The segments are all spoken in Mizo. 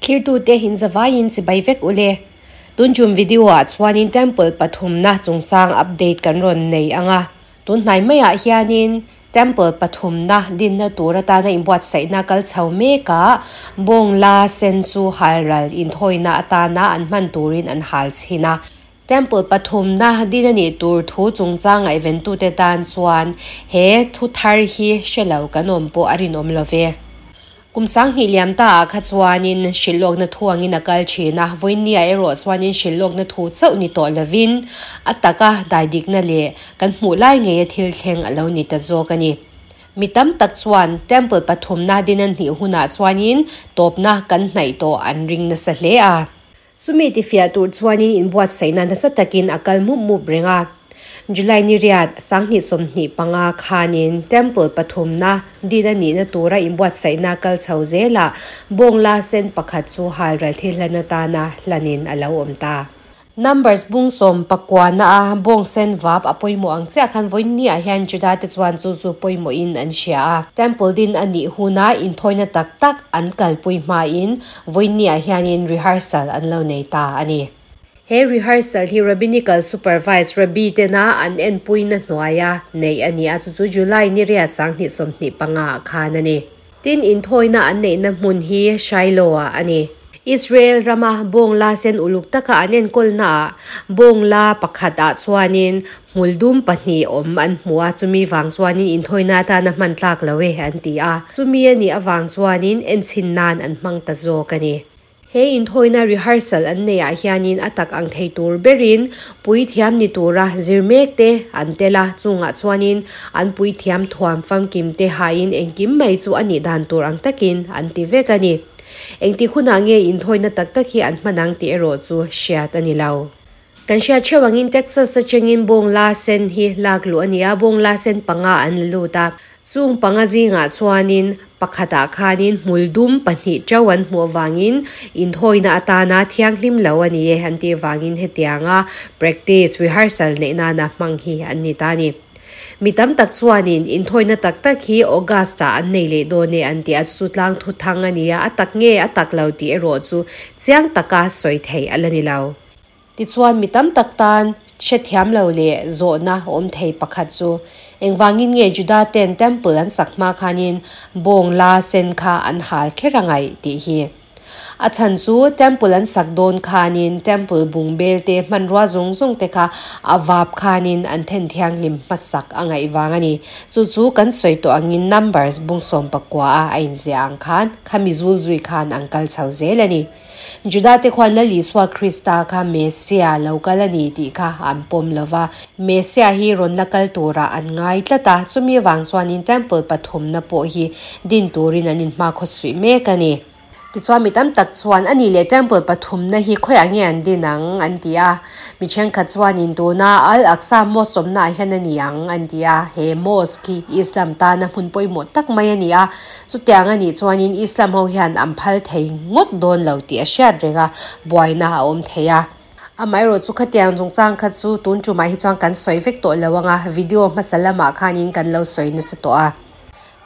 Thirtute hin zavaiin chibai vek ule. Tun tum video ah chuanin temple pathumna chungchang update kan rawn nei anga. Tun hnai maiah hianin temple pathumna dinna tur atana inbuatsaihna kal chho mek a, bawng la sen chu halral inthawina atana an hman turin an hal chhin a. Temple pathumna din a nih tur thu chungchang ngaihventute tan chuan he thu thar hi hre lo kan awm pawh a rinawm lo ve. Kum sanghnih liam ta ah kha chuanin hrilhlawkna thu angin a kal thin a, vawinia erawh chuanin hrilhlawkna thu chauh ni tawh lovin a taka daidikna leh kan hmuh lai ngeia thil thleng a lo ni ta zawk a ni. Mi tam tak chuan Temple pathumna din an hnih hunah chuanin tawpna kan hnaih tawh an ring nasa hle a. Chumi tifiah tur chuanin inbuatsaihna nasa takin a kal mup mup reng a. July ni riat, 2025 khanin Temple pathumna din a nihna tura inbuatsaihna kal chho zelah bawngla sen pakhat chu halral thil hlan atana hlanin a lo awm ta. Numbers bung 19 na a bawng sen vap a pawimawh ang chiah khan vawiinniah hian Juda te chuan chu chu pawimawhin an hria a. Temple din a nih huna inthawina tak tak an kalpui hmain vawiinniah hianin rehearsal an lo nei ta a ni. He rehearsal hi Rabbinical Supervised Rabbi tena an enpuina hnuaia neih a ni a, chu chu July ni riat 2025 ah khan a ni. Tin, inthawina an neihna hmun hi Shiloh-ah a ni. Israel rama bawngla sen uluk taka an enkawlnaah bawngla pakhatah chuanin hmul dum pahnih awm an hmu a, chumi vang chuanin inthawina atana hman tlak lo e an ti a. Chumi a nih avang chuanin enchhin nan an hmang ta zawk a ni. He inthawina rehearsal an neihah hianin a tak ang thei tur berin puithiam ni tura zir mek te an tel a, chungah chuanin an puithiam thuam famkim te hain engkim mai chu a nih dan tur ang takin an ti vek a ni. Engtik hunah nge inthawina tak tak hi an hman ang tih erawh chu hriat a ni lo. Kan hriat theuh angin Texas atangin bawng la sen hi lak luh a ni a, bawng la sen panga an la lut a. Chung panga zingah chuanin pakhatah khanin hmul dum pahnih teuh an hmuh avangin inthawina atana thianghlim lo a ni e an tih avangin hetianga practice, rehearsal neih nana hmang hi an ni ta a ni. Mi tam tak chuanin inthawina tak tak hi August-ah an nei leh dawn e an ti a, chu chu tlang thu thang a ni a, a tak nge a tak lo tih erawh chu chiang taka sawi theih a la ni lo. Tichuan mi tam tak tan hrethiam lo leh zawhna awm thei pakhat chu engvangin nge Juda ten Temple an sak hma khanin bawng la sen kha an hal kher a ngaih tih hi. A chhan chu Temple an sak dawn khanin Temple bungbel te hmanrua zawng zawng te kha a vap khanin an then thianghlim hmasak a ngaih vang a ni. Chu chu kan sawi tawh angin Numbers bung 19 a a inziah ang khan khami zul zui khan an kal chho zel a ni. Juda te khuan Lal Isua Krista kha Messiah lo kal a ni tih kha an pawm lo va, Messiah hi rawn la kal turah an ngai tlat a, chumi avang chuanin Temple pathumna pawh hi din turin an inhmakhawt suih mek a ni. Tichuan mi tam tak chuan, A nih leh Temple pathumna hi khawiah nge an din ang? an ti a. Mi thenkhat chuanin tuna Al-Aqsa Mosque awmnaah hian a ni ang an ti a. He mosque hi Islam tana hmun pawimawh tak mai a ni a. Chutiang a nih chuanin Islam ho hian an phal thei ngawt dawn lo tih a hriat reng a, buaina a awm thei a. Amaherawh chu khatiang chungchang kha chu tun tumah hi chuan kan sawi vek tawh lo ang a, video hmasa lamah khanin kan lo sawi nasa tawh a.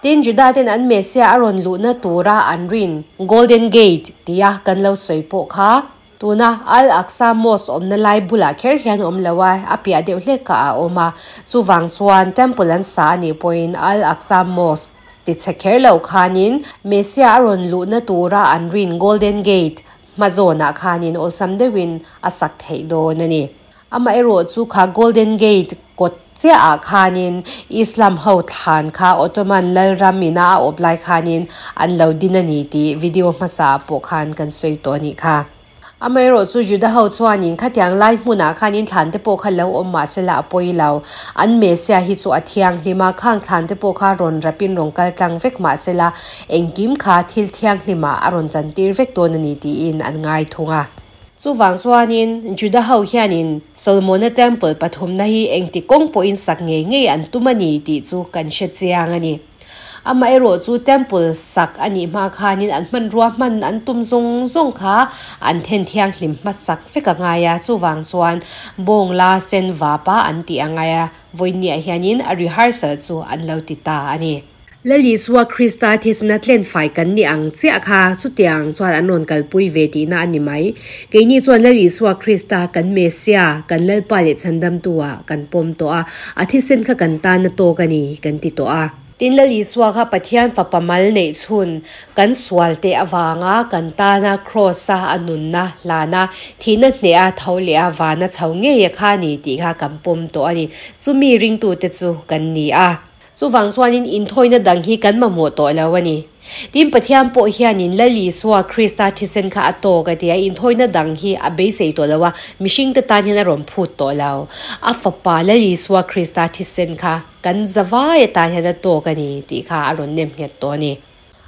Tin, Juda ten an Messiah a rawn luhna tura an rin Golden Gate tia kan lo sawi pawh kha tuna Al-Aqsa Mosque awmna lai bulah kher hian awm lo a, a piah deuh hlek ah a awm a. Chuvang chuan Temple an sa a nih pawhin Al-Aqsa Mosque ti chhe kher lo khanin Messiah a rawn luhna tura an rin Golden Gate hma zawnah khanin awlsam deuhin a sak theih dawn a ni. Amaherawh chu kha Golden Gate kawt chiah ah khanin Islam ho thlan kha Ottoman lalram ina a awp lai khanin an lo din a ni tih video hmasa ah pawh khan kan sawi tawh a nih kha. Amaherawh chu Juda ho chuanin khatiang lai hmunah khanin thlan te pawh kha lo awm mah sela a pawi lo. An Messiah hi chu a thianghlim a, khang thlan te pawh kha rawn rapin rawn kal tlang vek mah sela engkim kha thil thianghlimah a rawn chantir vek dawn a ni tiin an ngai thung a. Chuvang chuanin, Juda ho hianin Solomona Temple pathumna hi engti kawng pawhin sak ngei ngei an tum a ni tih chu kan hre chiang a ni. Amaherawh chu Temple sak a nih hma khanin an hmanrua hman an tum zawng zawng kha an then thianghlim hmasak vek a ngai a, chuvang chuan bawng la sen vapa an tih a ngai a, vawiinniah hianin a rehearsal chu an lo ti ta a ni. Lal Isua Krista thisena tlenfai kan ni ang chiah kha chutiang chuan an rawn kalpui ve tihna a ni mai. Keini chuan Lal Isua Krista kan Messia, kan Lalpa leh Chhandamtu-ah kan pawm tawh a, a thisen kha kan tan a tawk a ni kan ti tawh a. Tin, Lal Isua kha Pathian fapa mal neih chhun kan sual te avanga kan tana Kraws-a a nunna hlana thihna hneh a tho leh a vana chho ngei a kha a ni tih kha kan pawm tawh a ni. Chumi ringtute chu kan ni a. Chuvang chuanin inthawina dang hi kan mamawh tawh lo a ni. Tin, Pathian pawh hianin Lal Isua Krista thisen kha a tawk a ti a, inthawina dang hi a beisei tawh lo a, mihringte tan hian a rawn phut tawh lo. A Fapa Lal Isua Krista thisen kha kan zavai atan hian a tawk a ni tih kha a rawn nem nghet tawh a ni.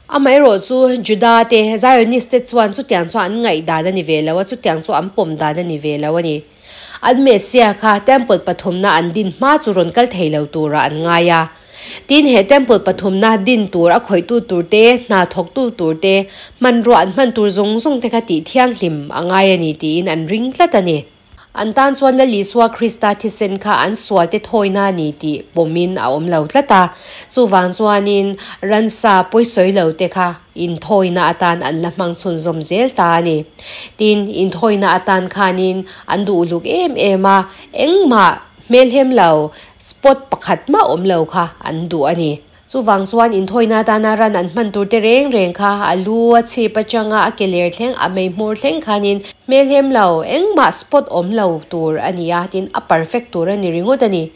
Amaherawh chu Juda te, Zionist te chuan chutiang chu an ngaihdan a ni ve lo a, chutiang chu an pawm dan a ni ve lo a ni. An Messiah kha Temple pathumna an din hma chu rawn kal thei lo turah an ngai a. Tin, he Temple pathumna din tur a khawihtu tur te, hna thawktu tur te, hmanrua an hman tur zawng zawng te kha tih thianghlim a ngai a ni tiin an ring tlat a ni. An tan chuan Lal Isua Krista thisen kha an sualte thawina a ni tih pawmin a awm lo tlat a. Chuvang chuanin ransa pawisawi lo te kha Inthawina atan an la hmang chhunzawm zel ta a ni. Tin, inthawina atan khanin an duh uluk em em a, engmah hmelhem lo, spot pakhat mah awm lo kha an duh a ni. Chuvang chuan inthawina atana ran an hman tur te reng reng kha a lu, a chhip atanga a ke ler thleng, a mei hmawr thleng khanin hmelhem lo, engmah spot awm lo tur a ni a, tin a perfect tur a ni ringawt a ni.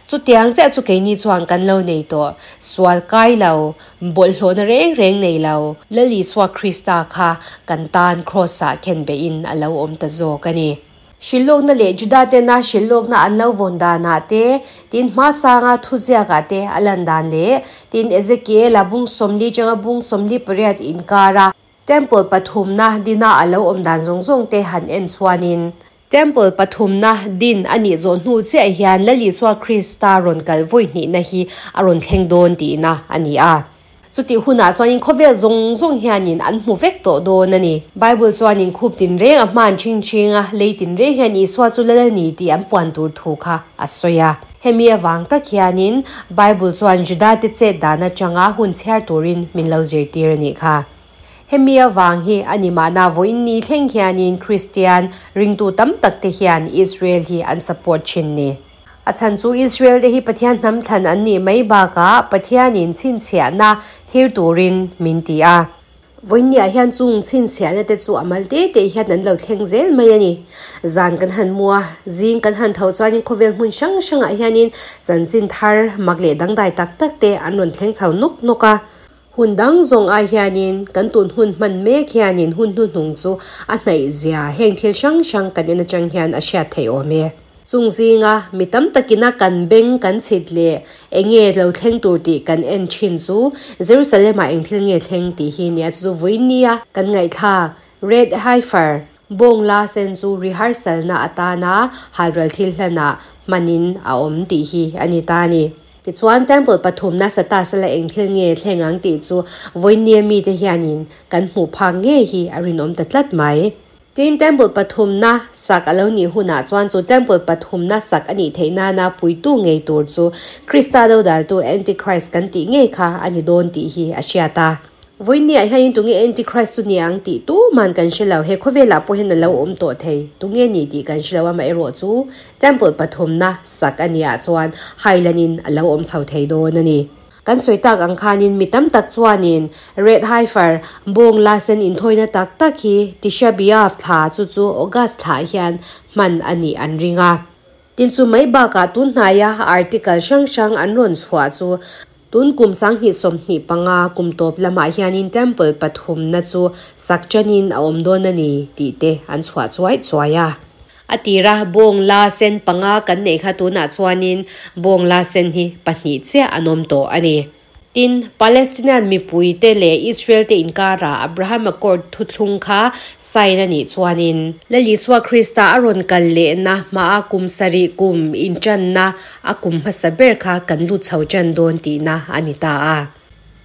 Chutiang chiah chu keini chuan kan lo nei tawh, sual kai lo, Bawlhhlawhna reng reng nei lo, Lal Isua Krista kha kan tan Kraws-ah khen beihin a lo awm ta zawk a ni. Hrilhlawkna leh Juda tena hrilhlawkna an lo vawn danah te, tin hmasanga thuziakah te a lan dan leh, tin Ezekiela bung 40 changa bung 48 inkara Temple pathumna dina a lo awm dan zawng zawng te han en chuanin, Temple pathumna din a nih zawh hnu chiah hian Lal Isua Krista rawn kal vawi hnihna hi a rawn thleng dawn tihna a ni a. Chutih hunah chuanin khawvel zawng zawng hianin an hmu vek tawh dawn a ni. Bible chuanin khup tinreng a hman ching ching a, lei tinreng hian Isua chu Lal a ni tih an puan tur thu kha a sawi a. Hemi avang tak hianin Bible chuan Judate chet dan atanga hun chhiar turin min lo zirtir a nih kha. Hemi avang hi a ni mahna vawiin ni thleng hianin Kristian ringtu tam tak te hian Israel hi an support thin ni. A chhan chu Israel te hi Pathian hnam thlan an nih mai bakah Pathianin chhinchhiahna thlir turin min ti a. Vawiin niah hian chung chhinchhiahna te chu a mal te te hian an lo thleng zel mai a ni. Zan kan han mu a, zing kan han tho chuanin khawvel hmun hrang hrangah hianin chanchin thar mak leh dangdai tak tak te an rawn thleng chho nawk nawk a. Hun dang zawng ai hianin kan tun hun hman mek hianin hun hnuhnung chu a hnaih zia heng thil hrang hrang kan en atang hian a hriat theih awm e. Chung zinga mi tam takina kan beng kan chhit leh enge lo thleng tur tih kan en thin chu Jerusalem-ah eng thil nge thleng tih hi nia chu chu vawinia kan ngaihthlak Red Heifer bawng la sen chu rehearsal na atana halral thil hlanah hmanin a awm tih hi a ni ta a ni. Tichuan, Temple pathumna Satasala eng thil nge thleng ang tih chu vawinia mite hianin kan hmuh phak ngei hi a rinawm ta tlat mai. Tin, Temple pathumna sak a lo nih hunah chuan chu Temple pathumna sak a nih theih nana puitu ngei tur chu Krista dodaltu Antichrist kan tih ngei kha a ni dawn tih hi a hriat a. Vawinia hianin tunge Antichrist chu ni ang tih tuman kan hre lo. He khawvelah pawh hian a lo awm tawh thei. Tunge ni tih kan hre lo amaherawh chu Temple pathumna sak a niah chuan hailanin a lo awm chho thei dawn a ni. Kan sawi tak ang khanin mi tam tak chuanin Red Heifer bawng la sen inthawina tak tak hi Tisha B'Av thla chu chu August thlah hian hman a nih an ring a. Tin chu mai bakah tun hnaia article hrang hrang an rawn chhuah chu Tun kum 2025 kum tawp lamah hianin Temple pathumna chu sak chanin a awm dawn a ni tih te an chhuah chuai chuai a. A tira bawng la sen panga kan neih kha tunah chuanin bawng la sen hi pahnih chiah an awm tawh a ni. Tin, Palestinian mipuite leh Israel te inkarah Abraham Accord thuthlung kha sign a nih chuanin, Lal Isua Krista a rawn kal lehna hmaa kum sarih kum inṭanna a kum hmasa ber kha kan lut chho ṭan dawn tihna a ni ta a.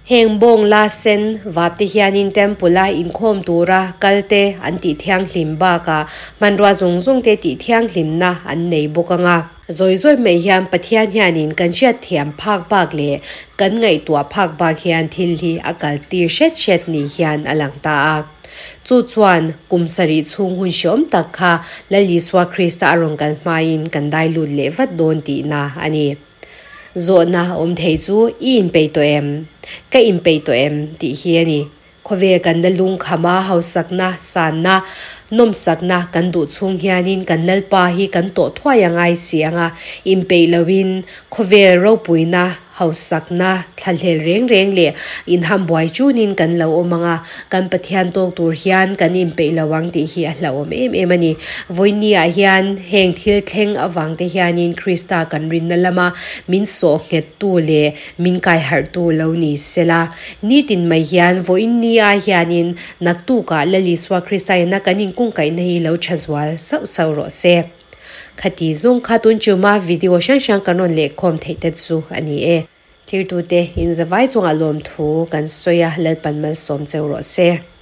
Heng bawng la sen vap te hianin temple a inkhawm tura kal te an tih thianghlim bakah hmanrua zawng zawng te tih thianghlimna an nei bawk ang a. Zawi zawi mai hian Pathian hianin kan hriat thiam phak bak leh kan ngaihtuah phak bak hian thil hi a kal tir hret hret ni hian a lang ta a. Chu chuan kum sarih chhung hun hreawm tak kha Lal Isua Krista a rawn kal hmain kan dai lut leh vat dawn tihna a ni. Zawhna awm thei chu i inpeih tawh em? Ka inpeih tawh em? tih hi a ni. Khawvel kan la lungkham a, hausakna, sanna, nawmsakna kan duh chhung hianin kan Lalpa hi kan tawh thuai a ngai si ang a, inpeih loin khawvel ropuina, hausakna, thlahlel reng reng leh inhambuai chunin kan lo awm ang a, kan Pathian tawk tur hian kan inpeih lo ang tih hi a hlauhawm em em a ni. Vawinia hian heng thil thleng avang te hianin Krista kan rinna lama min sawh nghettu leh min kaiharhtu lo ni sela. Nitin mai hian vawiin ni ai hianin naktukah Lal Isua Krista ina kan inkungkaihna hi lo tha zual sauh sauh rawh se. Khati zawng kha tun chuma video hrang hrang kan rawn lehkhawm theih te chu a ni e. Thirtute, in zavai chungah lawmthu kan sawi a, Lalpan malsawm cheu rawh se.